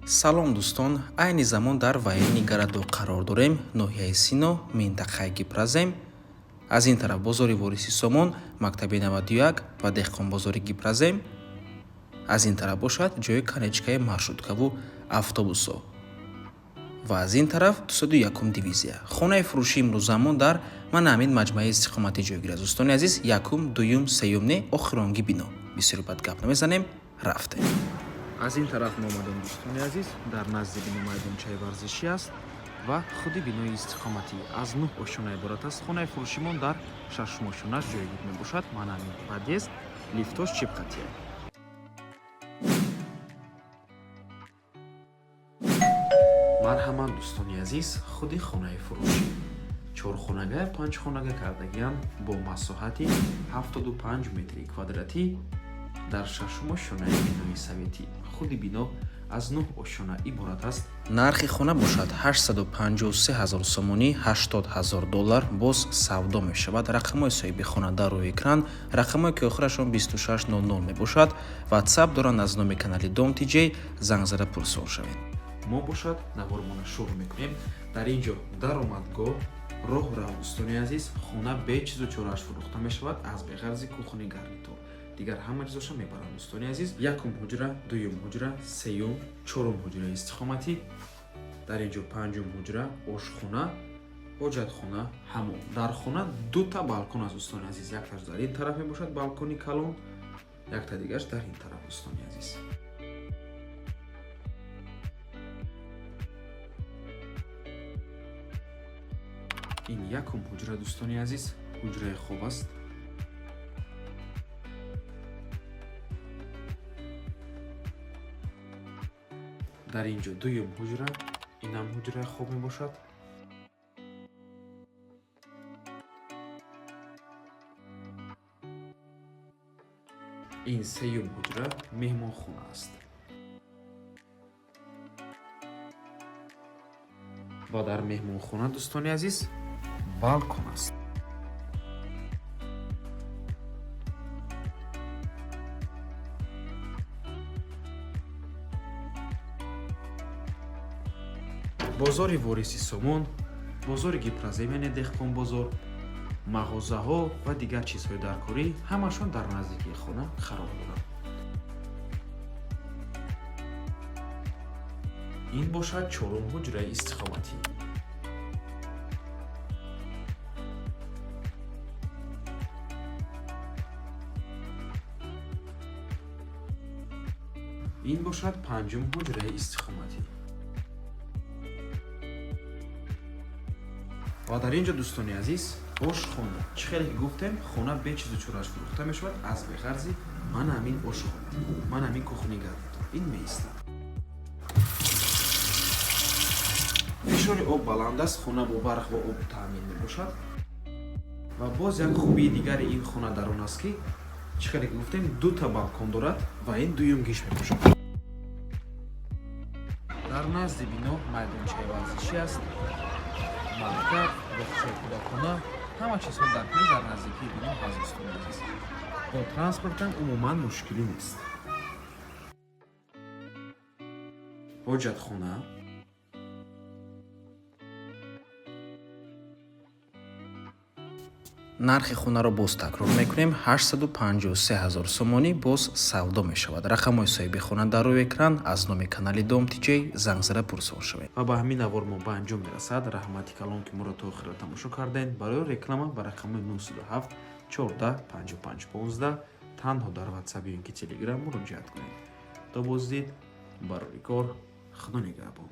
Салом, дӯстон! Айни замон дар Военный городок қарор дорем, ноҳияи Сино, минтақаи Гипрозем. Аз ин тараф бозори Вориси Сомон, мактаби 91 ва деҳқонбозори Гипрозем. Аз ин тараф бошад ҷои конечкаи маршруткаву автобусҳо ва аз ин тараф 201-ум дивизия. Хонаи фурӯшии имрӯзамон дар мана ҳамин маҷмӯаи истиқоматӣ ҷойгир аст, дӯстони азиз. Якум, дуюм, сеюм не, охиронги бино. Бисёр бад гап намезанем, рафтем. Аз ин тараф мо омадем, дӯстони азиз. Дар назди бино майдончаи варзишӣ аст ва худи бинои истиқоматӣ аз нӯҳ ошёна иборат аст. Хонаи фурӯшимон дар шашум ошёнаш ҷойгир мебошад. Мана ҳамин подъезд, лифтош чипқатия. Марҳамат, дӯстони азиз, худи хонаи фурӯшӣ чорхонага, панҷхонага кардагиам бо масоҳати 75 метри квадратӣ дар шашум ошёнаи бинои советӣ. Худи бино аз нӯҳ ошёна иборат аст. Нархи хона бошад 853 ҳазор сомонӣ, 80 ҳазор доллар, боз савдо мешавад. Рақамҳои соҳиби хона дар рӯи экран, рақамҳое ки охирашон 2600 мебошад. Ватсап доранд. Аз номи канали Дом Тиҷей занг зада пурсол шавед. Мо бошад навормона шурӯъ мекунем. Дар ин ҷо даромадгоҳ, роҳрав. Дӯстони азиз, хона бе чизу чорааш фурӯхта мешавад, аз беғарзи кухонный гарнитур, дигар ҳама чизоша мебаранд. Дӯстони азиз, якум ҳуҷра, дуюм ҳуҷра, сеюм, чорум ҳуҷраи истиқоматӣ, дар ин ҷо панҷум ҳуҷра, ошхона, ҳоҷатхона, ҳамом. Дар хона дута балкон аст, дӯстони азиз. Якташ дар ин тараф мебошад, балкони калон, якта дигараш дар ин тараф. Дӯстони азиз, ин якум ҳуҷра, дӯстони азиз, ҳуҷраи хоб аст. Дар ин ҷо дуюм ҳуҷра, инам ҳуҷраи хоб мебошад. Ин сеюм ҳуҷра, меҳмонхона аст ва дар меҳмонхона, дӯстони азиз, балкон аст. Бозори Вориси Сомон, бозори Гипрозем, яъне деҳқонбозор, мағозаҳо ва дигар чизҳои даркорӣ ҳамашон дар наздикии хона қарор доранд. Ин бошад чорум ҳуҷраи истиқоматӣ. Ин бошад панҷум ҳуҷраи истиқоматӣ. Ва дар ин ҷо, дӯстони азиз, ошхона. Чӣ хеле ки гуфтем, хона бе чизу чорааш фурӯхта мешавад, аз беғарзи мана ҳамин ошхона, мана ҳамин кухонный гарнитур. Ин меистад. Фишори об баланд аст, хона бо барқ ва об таъмин мебошад. Ва боз як хубии дигари ин хона дар он аст, ки чӣ хеле ки гуфтем, дута балкон дорад ва ин дуюмгиш мебошад. Дар назди бино майдончаи варзишӣ аст, мактаб, боғчаи кӯдакона, ҳама чизҳо даркорӣ дар наздикии бино ҳаст. Дӯстони азиз, бо транспортам умуман мушкилӣ нест. Ҳоҷатхона. Нархи хонаро боз такрор мекунем: 853 ҳазор сомонӣ, боз савдо мешавад. Рақамҳои соҳиби хона дар рӯи экран. Аз номи канали Дом Тиҷей занг зада пурсол шавед. Ва ба ҳамин навор мо ба анҷом мерасад. Раҳмати калон, ки моро то охира тамошо кардем. Барои реклама ба рақами 907 14 55 15 танҳо дар Ватсап ё ин ки Телеграм муроҷиат кунед. То боздид, барори кор, Худо нигаҳбон.